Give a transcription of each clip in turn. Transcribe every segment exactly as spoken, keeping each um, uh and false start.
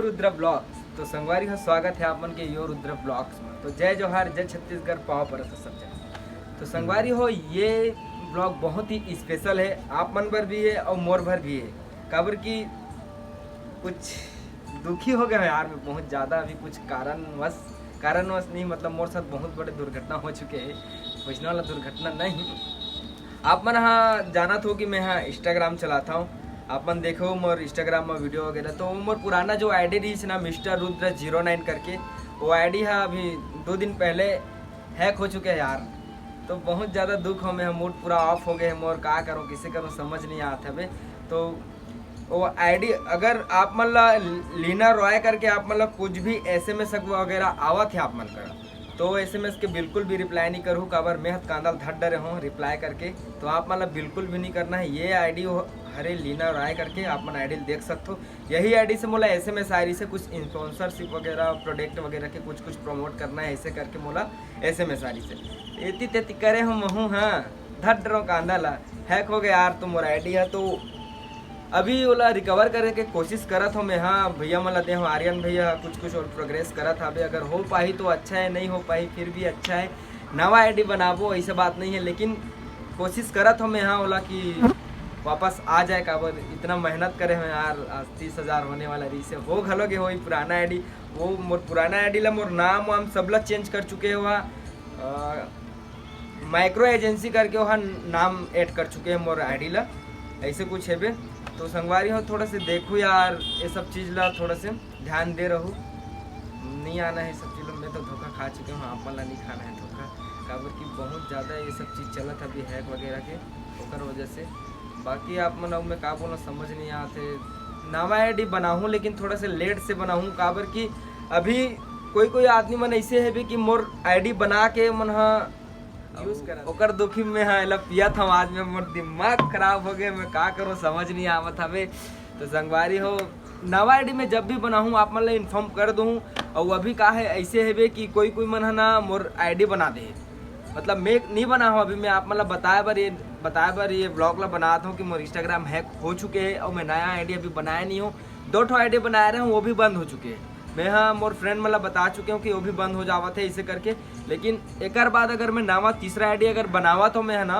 Rudra blogs. तो संगवारी हो, स्वागत है आप मन के यो रुद्र ब्लॉग्स में। तो जय जोहार, जय छत्तीसगढ़, पाँव परत हो सब जन। तो संगवारी हो, ये ब्लॉग बहुत ही स्पेशल है, आप मन बर भी है और मोर बर भी है। काबर कि कुछ दुखी हो गए हो यार, मैं बहुत ज़्यादा अभी कुछ कारणवश, कारणवश नहीं, मतलब मोर साथ बहुत बड़े दुर्घटना हो चुके है। वैसना वाला दुर्घटना नहीं। आप मन हा जानत हो कि मैं हा इंस्टाग्राम चलाता हूँ, आप मन देखो मोर इंस्टाग्राम में वीडियो वगैरह। तो मोर पुराना जो आईडी रही ना, मिस्टर रुद्र जीरो नाइन करके, वो आईडी हा अभी दो दिन पहले हैक हो चुके है यार। तो बहुत ज़्यादा दुख हो, मैं मूड पूरा ऑफ हो गए है मोर, का करूँ, किसे करूँ, समझ नहीं आत हवे। तो वो आईडी अगर आप मन ला लीना रॉय करके आप मन ला कुछ भी एसएमएस वगैरह आवत है आप मन करा, तो एसएमएस के बिल्कुल भी रिप्लाई नहीं करूँ, काबर मैं हत कांदा ल धर डरे हूँ रिप्लाई करके। तो आप मन ला बिल्कुल भी नहीं करना है। ये आईडी हरे लीना रॉय करके, आप मन आईडी देख सकते हो। यही आईडी से मोला एसएमएस आ रही से कुछ स्पॉन्सरशिप वगैरह, प्रोडक्ट वगैरह के कुछ कुछ प्रमोट करना है, ऐसे करके मोला एसएमएस आ रही से। एती तेती करे हूँ महूँ, हाँ, धर डरो कांदा ला। हैक हो गया यार तो मोर आईडी है, तो अभी ओला रिकवर करे के कोशिश करत हो मैं। हाँ, भैया मन ला दे हो, आर्यन भैया कुछ कुछ और प्रोग्रेस करत हवे। अगर हो पाही तो अच्छा है, नहीं हो पाही फिर भी अच्छा है, नवा आईडी बनाबो, ऐसे बात नहीं है, लेकिन कोशिश करत हो मैं, हाँ, ओला कि वापस आ जाए। काबर इतना मेहनत करे हो यार, आज तीस हजार होने वाला रही से, हो घलो गे हो पुराना आईडी। वो मोर पुराना आईडी ला मोर नाम वाम सब ला चेंज कर चुके हो, हाँ। अ, माइक्रो एजेंसी करके वहाँ नाम ऐड कर चुके हैं मोर आईडी ला, ऐसे कुछ है बे। तो संगवारी हो, थोड़ा से देखो यार, ये सब चीज़ ला थोड़ा से ध्यान दे रहू। नहीं आना है सब चीज़ ला, मैं तो धोखा खा चुके हूँ, आप मन ला नहीं खाना है धोखा। काबर कि बहुत ज़्यादा ये सब चीज़ चलत अभी हैक वगैरह के, ओकर वजह से। बाकी आप मन, अब मैं का बोलना समझ नहीं आते। नवा आईडी बनाहूँ लेकिन थोड़ा से लेट से बनाहूँ, काबर कि अभी कोई कोई आदमी मन ऐसे है भी कि मोर आईडी बना के मन हा यूज करत। ओकर दुखी में हाँ एला पियत हूँ आज मैं, मोर दिमाग खराब हो गए, मैं का करूँ समझ नहीं आवत हवे। तो संगवारी हो, नवा आईडी में जब भी बनाहूँ आप मन ला इन्फॉर्म कर दूँ। और अभी का है, ऐसे हेबे कि कोई कोई मन है ना मोर आईडी बना दे, मतलब मैं नहीं बना हूँ अभी, मैं आप मन ला बताए बर ये बताए बर ये ब्लॉग ला बनात हूँ कि मोर इंस्टाग्राम हैक हो चुके है और मैं नया आईडी अभी बनाया नहीं हूँ। दो ठो आईडी बनाए रहे हूँ, वो भी बंद हो चुके हैं। मैं हाँ मोर फ्रेंड मन ला बता चुके हूँ कि वो भी बंद हो जावत है इसे करके। लेकिन एकर बाद अगर मैं नवा तीसरा आईडी अगर बनावत हूँ मैं है ना,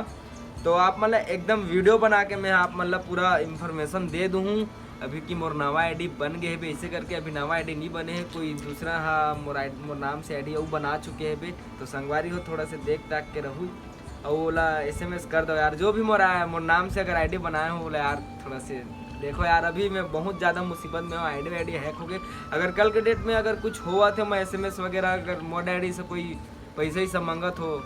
तो आप मन ला एकदम वीडियो बना के मैं आप मन ला पूरा इन्फॉर्मेशन दे दूँ। अभी कि मोर नवा आईडी बन गए हेबे, इसे करके अभी नवा आईडी नहीं बने है, कोई दूसरा हा मोर ID, मोर नाम से आईडी वो बना चुके हेबे। तो संगवारी हो, थोड़ा से देख ताक के रहू और ओला एसएमएस कर दो यार। जो भी मोर आया, मोर नाम से अगर आईडी बनाए हो ओला यार, थोड़ा से देखो यार। अभी मैं बहुत ज़्यादा मुसीबत में हूँ, आईडी वाईडी हैक हो गए। अगर कल के डेट में अगर कुछ होवत है, मैं एसएमएस वगैरह अगर मोर आईडी से कोई पैसा ही सब मंगत हो,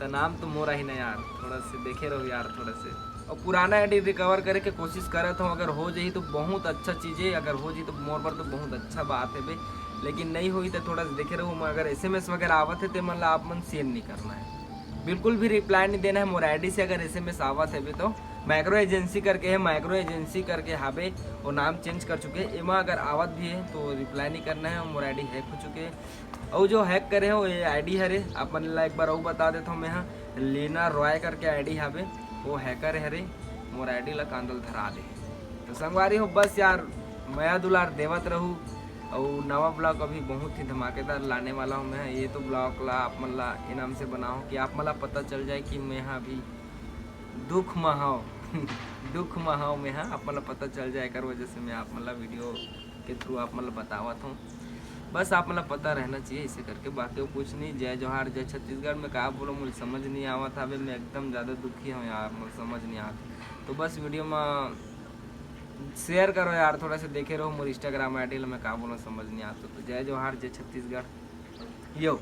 तो नाम तो मोरा ही ना यार, थोड़ा से देखे रहो यार, थोड़ा से। और पुराना आईडी रिकवर करे के कोशिश करत हूँ, अगर हो जाही तो बहुत अच्छा चीज़ है, अगर हो जाही तो मोर बर तो बहुत अच्छा बात है बे। लेकिन नहीं होही तो थोड़ा से देखे रहो, मैं अगर एसएमएस वगैरह आवत है तो मन ला आप मन सीन नहीं करना है, बिल्कुल भी रिप्लाई नहीं देना है। मोर आईडी से अगर एसएमएस आवत है बे तो माइक्रो एजेंसी करके है, माइक्रो एजेंसी करके हाबे, वो नाम चेंज कर चुके हैं। एमा अगर आवत भी है तो रिप्लाई नहीं करना है, मोर आईडी हैक हो चुके हैं। और जो हैक करे हो ये आईडी हरे, आप मन ला एक बार और बता देता हूँ मैं, हाँ, लीना रॉय करके आईडी हाबे, वो हैकर हरे, मोर आईडी ला कांदा ल धरा दे। तो संगवारी हो, बस यार, मया दुलार देवत रहू। और नवा ब्लॉग अभी बहुत ही धमाकेदार लाने वाला हूँ मैं। ये तो ब्लॉग ला आप मन ला इनाम से बनाओ कि आप मन ला पता चल जाए कि मैं हाँ अभी दुख में हूँ दुख में हूँ मैं हाँ, आप मन ला पता चल जाए, एकर वजह से मैं आप मन ला वीडियो के थ्रू आप मन ला बतावत हूँ। बस आप मन ला पता रहना चाहिए इसे करके, बाकी वो कुछ नहीं। जय जोहार, जय छत्तीसगढ़ में का बोलो, मुझे समझ नहीं आवत हवे, मैं एकदम ज़्यादा दुखी हूँ यार, मुझे समझ नहीं आवत। तो बस वीडियो में शेयर करो यार, थोड़ा से देखे रहो मोर इंस्टाग्राम आईडी ला, मैं का बोलो समझ नहीं आता। तो जय जोहार, जय छत्तीसगढ़। यो।